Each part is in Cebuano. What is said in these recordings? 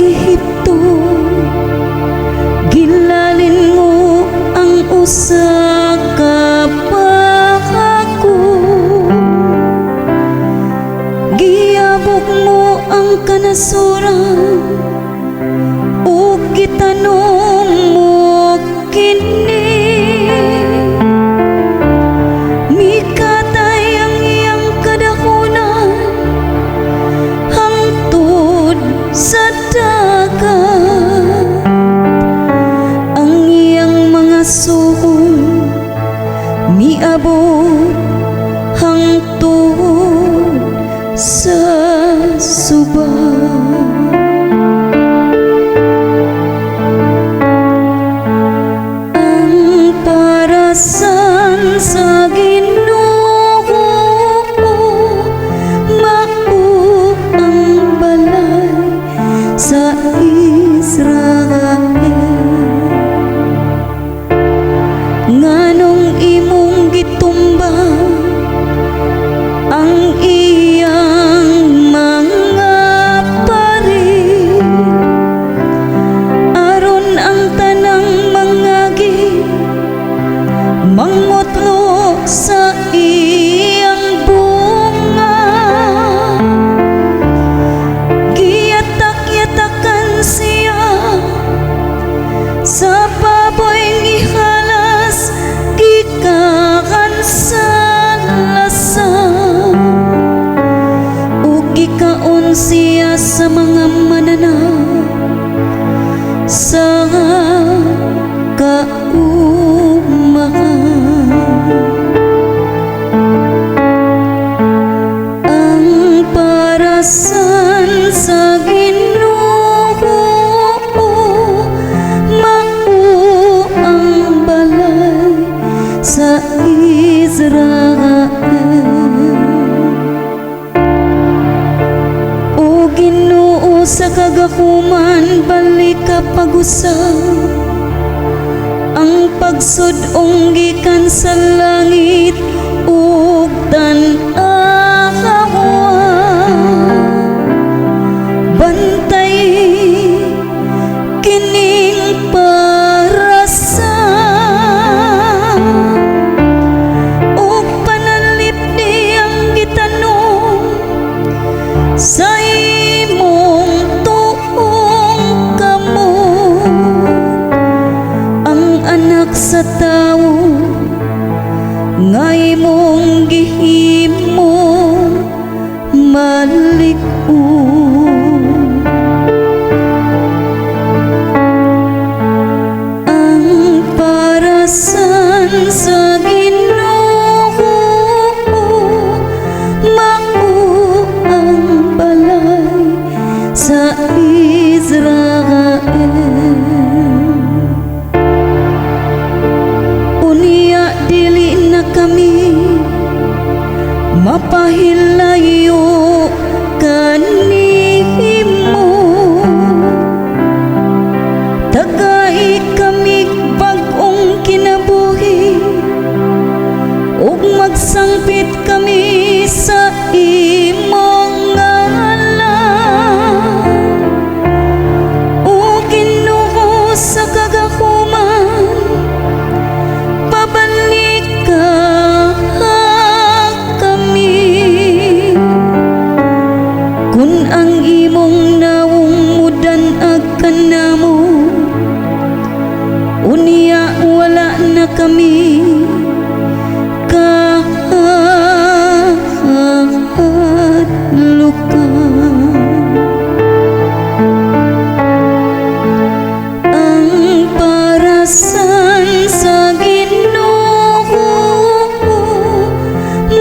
Ehipto, gilalin mo ang usa ka pako. Giabok mo ang kanasuran ug gitanom mo kini. Mikatay ang iyang kadakunan hangtod sa dagat. Ang iyang mga suhol miabot hangtod sa suba. Ang parasan sa Ginoo mao ang balay sa Israel. Nganong imong gitumba ang iyang mga pari, aron ang tanang mangagi mangutlo sa iyang bunga? Giyatak-yatakan siya sa baboy ihalas gikan sa lasa, ug gikaon siya sa mga mananap sa kaumahan. Ang parasan sa Ginoo mao ang balay sa Israel. O Ginoo sa kagahuman, balik ka pag-usab ang pagsud-ong gikan sa langit ug tan-awa. Bantay kining parasan ug panalipdi ang gitanom sa imong tuong kamot. Ang anak sa tawo nga imong gihimo malig-on. Ang parasan sa Ginoo mao ang balay sa Israel. Unya dili na kami mapahilayo kanimo. Tagai kami bag-ong kinabuhi ug magsangpit kami sa imong ngalan. O Ginoo sa kagahuman, pabalik ka kami. Kun ang imong nawong mudan-ag kanamo, unya wala na kami kahadlukan. Ang parasan sa Ginoo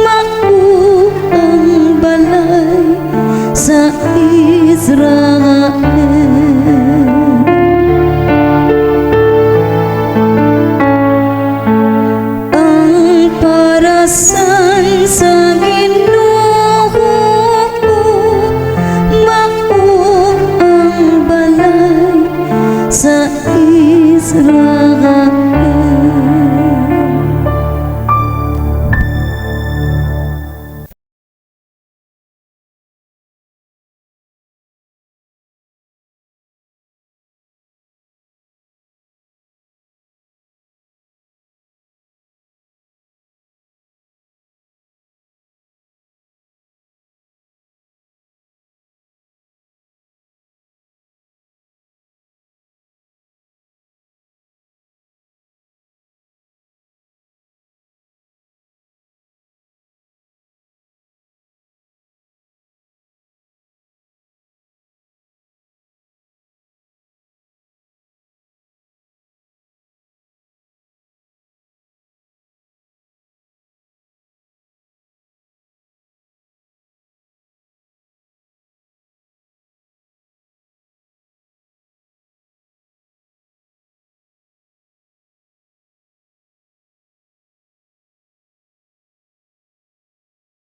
mao ang balay sa Israel. Ang parasan sa Ginoo mao ang balay sa Israel.